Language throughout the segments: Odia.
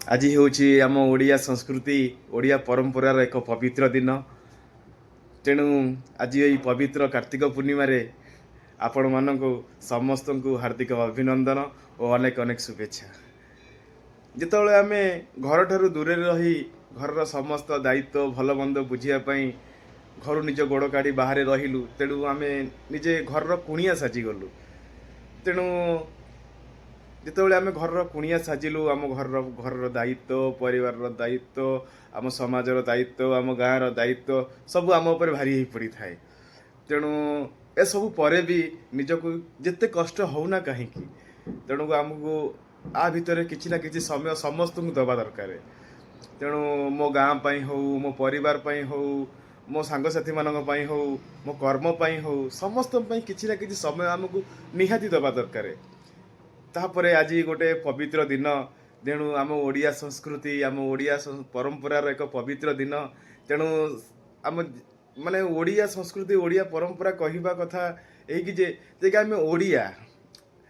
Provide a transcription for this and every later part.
ଆଜି ହେଉଛି ଆମ ଓଡ଼ିଆ ସଂସ୍କୃତି, ଓଡ଼ିଆ ପରମ୍ପରାର ଏକ ପବିତ୍ର ଦିନ। ତେଣୁ ଆଜି ଏଇ ପବିତ୍ର କାର୍ତ୍ତିକ ପୂର୍ଣ୍ଣିମାରେ ଆପଣମାନଙ୍କୁ ସମସ୍ତଙ୍କୁ ହାର୍ଦ୍ଦିକ ଅଭିନନ୍ଦନ ଓ ଅନେକ ଅନେକ ଶୁଭେଚ୍ଛା। ଯେତେବେଳେ ଆମେ ଘରଠାରୁ ଦୂରରେ ରହି ଘରର ସମସ୍ତ ଦାୟିତ୍ୱ, ଭଲ ମନ୍ଦ ବୁଝିବା ପାଇଁ ଘରୁ ନିଜ ଗୋଡ଼ କାଢ଼ି ବାହାରେ ରହିଲୁ, ତେଣୁ ଆମେ ନିଜେ ଘରର କୁଣିଆ ସାଜିଗଲୁ। ତେଣୁ ଯେତେବେଳେ ଆମେ ଘରର କୁଣିଆ ସାଜିଲୁ, ଆମ ଘରର ଦାୟିତ୍ୱ, ପରିବାରର ଦାୟିତ୍ୱ, ଆମ ସମାଜର ଦାୟିତ୍ୱ, ଆମ ଗାଁର ଦାୟିତ୍ୱ ସବୁ ଆମ ଉପରେ ଭାରି ହେଇ ପଡ଼ିଥାଏ। ତେଣୁ ଏସବୁ ପରେ ବି ନିଜକୁ ଯେତେ କଷ୍ଟ ହେଉନା କାହିଁକି, ତେଣୁ ଆମକୁ ଆ ଭିତରେ କିଛି ନା କିଛି ସମୟ ସମସ୍ତଙ୍କୁ ଦେବା ଦରକାର। ତେଣୁ ମୋ ଗାଁ ପାଇଁ ହଉ, ମୋ ପରିବାର ପାଇଁ ହଉ, ମୋ ସାଙ୍ଗସାଥିମାନଙ୍କ ପାଇଁ ହଉ, ମୋ କର୍ମ ପାଇଁ ହଉ, ସମସ୍ତଙ୍କ ପାଇଁ କିଛି ନା କିଛି ସମୟ ଆମକୁ ନିହାତି ଦେବା ଦରକାର। ତାପରେ ଆଜି ଗୋଟେ ପବିତ୍ର ଦିନ। ତେଣୁ ଆମ ଓଡ଼ିଆ ସଂସ୍କୃତି, ଆମ ଓଡ଼ିଆ ପରମ୍ପରାର ଏକ ପବିତ୍ର ଦିନ। ତେଣୁ ଆମ ମାନେ ଓଡ଼ିଆ ସଂସ୍କୃତି, ଓଡ଼ିଆ ପରମ୍ପରା କହିବା କଥା ଏଇକି ଯେ ଯେ କି ଆମେ ଓଡ଼ିଆ,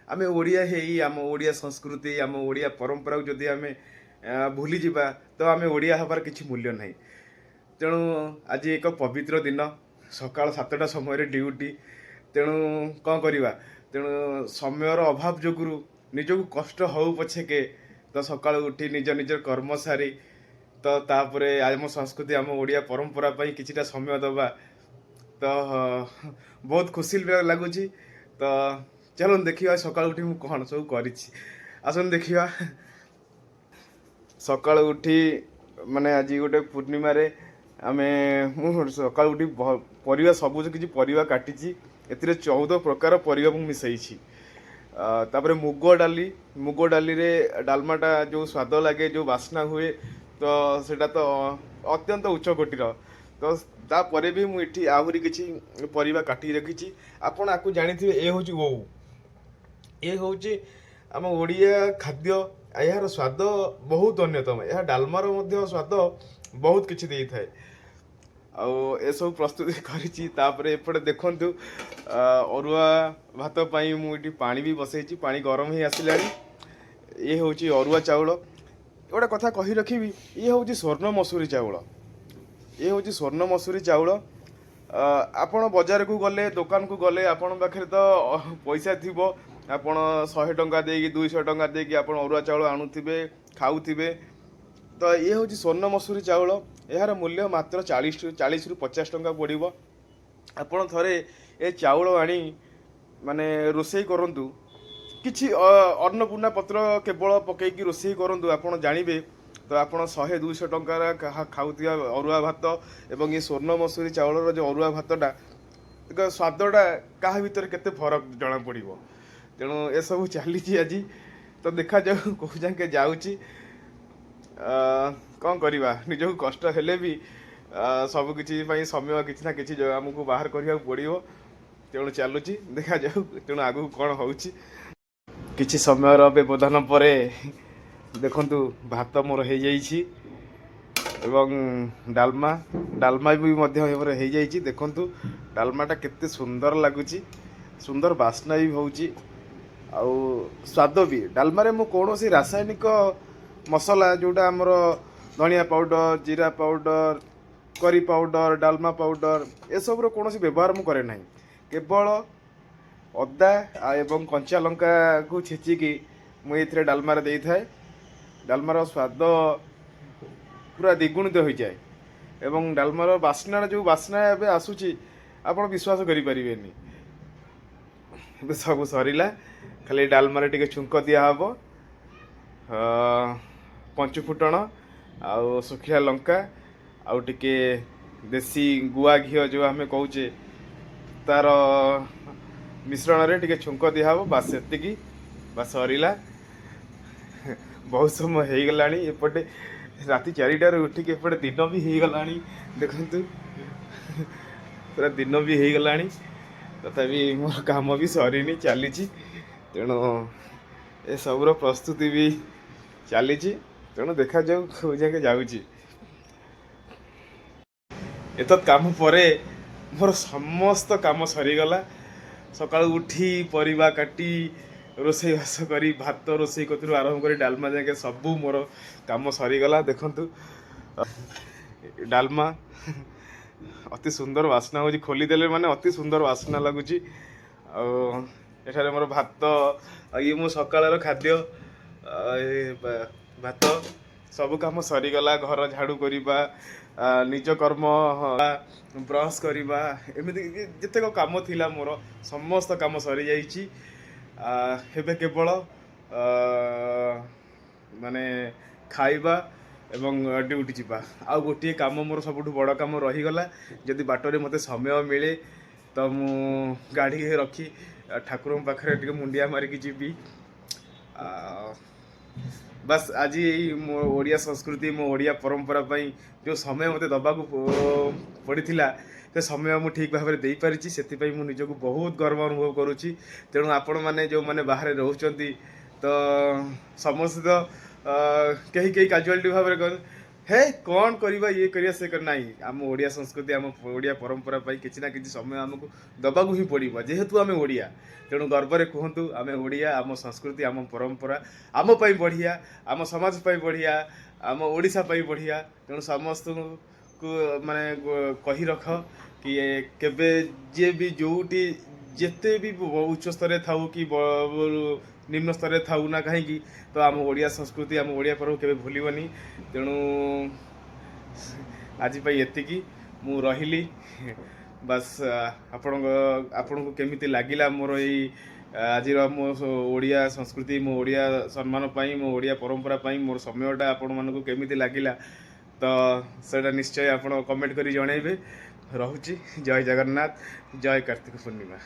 ଆମେ ଓଡ଼ିଆ ହେଇ ଆମ ଓଡ଼ିଆ ସଂସ୍କୃତି, ଆମ ଓଡ଼ିଆ ପରମ୍ପରାକୁ ଯଦି ଆମେ ଭୁଲିଯିବା, ତ ଆମେ ଓଡ଼ିଆ ହେବାର କିଛି ମୂଲ୍ୟ ନାହିଁ। ତେଣୁ ଆଜି ଏକ ପବିତ୍ର ଦିନ। ସକାଳ 7ଟା ସମୟରେ ଡ୍ୟୁଟି। ତେଣୁ କ'ଣ କରିବା? ତେଣୁ ସମୟର ଅଭାବ ଯୋଗୁରୁ ନିଜକୁ କଷ୍ଟ ହଉ ପଛେକେ, ତ ସକାଳୁ ଉଠି ନିଜ ନିଜର କର୍ମ ସାରି, ତ ତାପରେ ଆମ ସଂସ୍କୃତି, ଆମ ଓଡ଼ିଆ ପରମ୍ପରା ପାଇଁ କିଛିଟା ସମୟ ଦେବା, ତ ବହୁତ ଖୁସି ଲାଗୁଛି। ତ ଚାଲନ୍ତୁ ଦେଖିବା, ସକାଳୁ ଉଠି ମୁଁ କ'ଣ ସବୁ କରିଛି। ଆସନ୍ତୁ ଦେଖିବା। ସକାଳୁ ଉଠି ମାନେ ଆଜି ଗୋଟେ ପୂର୍ଣ୍ଣିମାରେ ମୁଁ ସକାଳୁ ଉଠି ପରିବା, ସବୁଜ କିଛି ପରିବା କାଟିଛି। ଏଥିରେ 14 ପ୍ରକାର ପରିବା ମୁଁ ମିଶାଇଛି। ତାପରେ ମୁଗ ଡାଲି। ମୁଗ ଡାଲିରେ ଡାଲମାଟା ଯେଉଁ ସ୍ୱାଦ ଲାଗେ, ଯେଉଁ ବାସ୍ନା ହୁଏ, ତ ସେଇଟା ତ ଅତ୍ୟନ୍ତ ଉଚ୍ଚ କୋଟିର। ତ ତାପରେ ବି ମୁଁ ଏଠି ଆହୁରି କିଛି ପରିବା କାଟିକି ରଖିଛି। ଆପଣ ଆକୁ ଜାଣିଥିବେ, ଏ ହେଉଛି ଓଉ। ଏ ହେଉଛି ଆମ ଓଡ଼ିଆ ଖାଦ୍ୟ। ଏହାର ସ୍ୱାଦ ବହୁତ ଅନ୍ୟତମ। ଏହା ଡାଲମାର ମଧ୍ୟ ସ୍ୱାଦ ବହୁତ କିଛି ଦେଇଥାଏ। ଆଉ ଏସବୁ ପ୍ରସ୍ତୁତି କରିଛି। ତାପରେ ଏପଟେ ଦେଖନ୍ତୁ, ଅରୁଆ ଭାତ ପାଇଁ ମୁଁ ଏଠି ପାଣି ବି ବସେଇଛି। ପାଣି ଗରମ ହେଇ ଆସିଲାଣି। ଇଏ ହେଉଛି ଅରୁଆ ଚାଉଳ। ଗୋଟେ କଥା କହି ରଖିବି, ଇଏ ହେଉଛି ସ୍ୱର୍ଣ୍ଣ ମସୁରୀ ଚାଉଳ। ଇଏ ହେଉଛି ସ୍ୱର୍ଣ୍ଣ ମସୁରୀ ଚାଉଳ। ଆପଣ ବଜାରକୁ ଗଲେ, ଦୋକାନକୁ ଗଲେ, ଆପଣଙ୍କ ପାଖରେ ତ ପଇସା ଥିବ, ଆପଣ 100 ଟଙ୍କା ଦେଇକି, 200 ଟଙ୍କା ଦେଇକି ଆପଣ ଅରୁଆ ଚାଉଳ ଆଣୁଥିବେ, ଖାଉଥିବେ। ତ ଇଏ ହେଉଛି ସ୍ୱର୍ଣ୍ଣ ମସୁରୀ ଚାଉଳ। ଏହାର ମୂଲ୍ୟ ମାତ୍ର 40ରୁ 50 ଟଙ୍କା ପଡ଼ିବ। ଆପଣ ଥରେ ଏ ଚାଉଳ ଆଣି ମାନେ ରୋଷେଇ କରନ୍ତୁ। କିଛି ଅନ୍ନପୂର୍ଣ୍ଣା ପତ୍ର କେବଳ ପକେଇକି ରୋଷେଇ କରନ୍ତୁ, ଆପଣ ଜାଣିବେ। ତ ଆପଣ 100-200 ଟଙ୍କାର ଖାଉଥିବା ଅରୁଆ ଭାତ ଏବଂ ଏ ସ୍ୱର୍ଣ୍ଣ ମସୁରୀ ଚାଉଳର ଯେଉଁ ଅରୁଆ ଭାତଟା ଏକ ସ୍ୱାଦଟା କାହା ଭିତରେ କେତେ ଫରକ ଜଣାପଡ଼ିବ। ତେଣୁ ଏସବୁ ଚାଲିଛି ଆଜି। ତ ଦେଖାଯାଉ କେଉଁ ଯାକେ ଯାଉଛି। କ'ଣ କରିବା? ନିଜକୁ କଷ୍ଟ ହେଲେ ବି ସବୁ କିଛି ପାଇଁ ସମୟ କିଛି ନା କିଛି ଆମକୁ ବାହାର କରିବାକୁ ପଡ଼ିବ। ତେଣୁ ଚାଲୁଛି, ଦେଖାଯାଉ ତେଣୁ ଆଗକୁ କ'ଣ ହେଉଛି। କିଛି ସମୟର ବ୍ୟବଧାନ ପରେ ଦେଖନ୍ତୁ, ଭାତ ମୋର ହେଇଯାଇଛି ଏବଂ ଡାଲମା ବି ମଧ୍ୟ ମୋର ହେଇଯାଇଛି। ଦେଖନ୍ତୁ, ଡାଲମାଟା କେତେ ସୁନ୍ଦର ଲାଗୁଛି, ସୁନ୍ଦର ବାସ୍ନା ବି ହେଉଛି ଆଉ ସ୍ୱାଦ ବି। ଡାଲମାରେ ମୁଁ କୌଣସି ରାସାୟନିକ ମସଲା, ଯେଉଁଟା ଆମର ଧନିଆ ପାଉଡ଼ର, ଜିରା ପାଉଡ଼ର, କରି ପାଉଡ଼ର, ଡାଲମା ପାଉଡ଼ର, ଏସବୁର କୌଣସି ବ୍ୟବହାର ମୁଁ କରେ ନାହିଁ। କେବଳ ଅଦା ଏବଂ କଞ୍ଚା ଲଙ୍କାକୁ ଛେଚିକି ମୁଁ ଏଥିରେ ଡାଲମାରେ ଦେଇଥାଏ। ଡାଲମାର ସ୍ୱାଦ ପୁରା ଦ୍ୱିଗୁଣିତ ହୋଇଯାଏ ଏବଂ ଡାଲମାର ବାସ୍ନାର ଯେଉଁ ବାସ୍ନା ଏବେ ଆସୁଛି, ଆପଣ ବିଶ୍ୱାସ କରିପାରିବେନି। ଏବେ ସବୁ ସରିଲା, ଖାଲି ଡାଲମାରେ ଟିକେ ଛୁଙ୍କ ଦିଆହେବ। ପଞ୍ଚୁ ଫୁଟଣ ଆଉ ଶୁଖିଲା ଲଙ୍କା ଆଉ ଟିକେ ଦେଶୀ ଗୁଆ ଘିଅ ଯେଉଁ ଆମେ କହୁଛେ, ତାର ମିଶ୍ରଣରେ ଟିକେ ଛୁଙ୍କ ଦିଆହେବ। ବାସ୍, ସେତିକି, ବାସ୍ ସରିଲା। ବହୁତ ସମୟ ହେଇଗଲାଣି। ଏପଟେ ରାତି 4ଟାରୁ ଉଠିକି ଏପଟେ ଦିନ ବି ହେଇଗଲାଣି। ଦେଖନ୍ତୁ, ପୁରା ଦିନ ବି ହେଇଗଲାଣି। ତଥାପି ମୋର କାମ ବି ସରିନି, ଚାଲିଛି। ତେଣୁ ଏସବୁର ପ୍ରସ୍ତୁତି ବି ଚାଲିଛି। ତେଣୁ ଦେଖାଯାଉ କେଉଁ ଯାକେ ଯାଉଛି। ଏତତ୍ କାମ ପରେ ମୋର ସମସ୍ତ କାମ ସରିଗଲା। ସକାଳୁ ଉଠି, ପରିବା କାଟି, ରୋଷେଇବାସ କରି, ଭାତ ରୋଷେଇ କତିରୁ ଆରମ୍ଭ କରି ଡାଲମା ଯାକେ ସବୁ ମୋର କାମ ସରିଗଲା। ଦେଖନ୍ତୁ, ଡାଲମା ଅତି ସୁନ୍ଦର ବାସ୍ନା ହେଉଛି। ଖୋଲିଦେଲେ ମାନେ ଅତି ସୁନ୍ଦର ବାସ୍ନା ଲାଗୁଛି। ଆଉ ଏଠାରେ ମୋର ଭାତ, ଆଉ ଇଏ ମୋ ସକାଳର ଖାଦ୍ୟ, ଏ ଭାତ। ସବୁ କାମ ସରିଗଲା। ଘର ଝାଡ଼ୁ କରିବା, ନିଜ କର୍ମ, ବ୍ରସ୍ କରିବା, ଏମିତି ଯେତେକ କାମ ଥିଲା ମୋର ସମସ୍ତ କାମ ସରିଯାଇଛି। ଏବେ କେବଳ ମାନେ ଖାଇବା ଏବଂ ଡ୍ୟୁଟି ଯିବା। ଆଉ ଗୋଟିଏ କାମ, ମୋର ସବୁଠୁ ବଡ଼ କାମ ରହିଗଲା। ଯଦି ବାଟରେ ମୋତେ ସମୟ ମିଳେ ତ ମୁଁ ଗାଡ଼ି ରଖି ଠାକୁରଙ୍କ ପାଖରେ ଟିକେ ମୁଣ୍ଡିଆ ମାରିକି ଯିବି। ବାସ୍, ଆଜି ଏଇ ମୋ ଓଡ଼ିଆ ସଂସ୍କୃତି, ମୋ ଓଡ଼ିଆ ପରମ୍ପରା ପାଇଁ ଯେଉଁ ସମୟ ମୋତେ ଦେବାକୁ ପଡ଼ିଥିଲା, ସେ ସମୟ ମୁଁ ଠିକ୍ ଭାବରେ ଦେଇପାରିଛି। ସେଥିପାଇଁ ମୁଁ ନିଜକୁ ବହୁତ ଗର୍ବ ଅନୁଭବ କରୁଛି। ତେଣୁ ଆପଣମାନେ ଯେଉଁମାନେ ବାହାରେ ରହୁଛନ୍ତି, ତ ସମସ୍ତେ ତ କେହି କେହି କାଜୁଆଲିଟି ଭାବରେ ହେ କ'ଣ କରିବା, ଇଏ କରିବା, ସେ କରିବା। ନାହିଁ, ଆମ ଓଡ଼ିଆ ସଂସ୍କୃତି, ଆମ ଓଡ଼ିଆ ପରମ୍ପରା ପାଇଁ କିଛି ନା କିଛି ସମୟ ଆମକୁ ଦେବାକୁ ହିଁ ପଡ଼ିବ, ଯେହେତୁ ଆମେ ଓଡ଼ିଆ। ତେଣୁ ଗର୍ବରେ କୁହନ୍ତୁ, ଆମେ ଓଡ଼ିଆ। ଆମ ସଂସ୍କୃତି, ଆମ ପରମ୍ପରା ଆମ ପାଇଁ ବଢ଼ିଆ, ଆମ ସମାଜ ପାଇଁ ବଢ଼ିଆ, ଆମ ଓଡ଼ିଶା ପାଇଁ ବଢ଼ିଆ। ତେଣୁ ସମସ୍ତଙ୍କୁ ମାନେ କହି ରଖ କି କେବେ ଯିଏ ବି ଯେଉଁଠି ଯେତେ ବି ଉଚ୍ଚ ସ୍ତରରେ ଥାଉ କି ନିମ୍ନ ସ୍ତରରେ ଥାଉ ନା କାହିଁକି, ତ ଆମ ଓଡ଼ିଆ ସଂସ୍କୃତି, ଆମ ଓଡ଼ିଆ ପର୍ବ କେବେ ଭୁଲିବନି। ତେଣୁ ଆଜି ପାଇଁ ଏତିକି, ମୁଁ ରହିଲି। ବାସ୍, ଆପଣଙ୍କୁ କେମିତି ଲାଗିଲା ମୋର ଏଇ ଆଜିର ମୋ ଓଡ଼ିଆ ସଂସ୍କୃତି, ମୋ ଓଡ଼ିଆ ସମ୍ମାନ ପାଇଁ, ମୋ ଓଡ଼ିଆ ପରମ୍ପରା ପାଇଁ ମୋର ସମୟଟା ଆପଣମାନଙ୍କୁ କେମିତି ଲାଗିଲା, ତ ସେଇଟା ନିଶ୍ଚୟ ଆପଣ କମେଣ୍ଟ କରି ଜଣାଇବେ। ରହୁଛି। ଜୟ ଜଗନ୍ନାଥ, ଜୟ କାର୍ତ୍ତିକ ପୂର୍ଣ୍ଣିମା।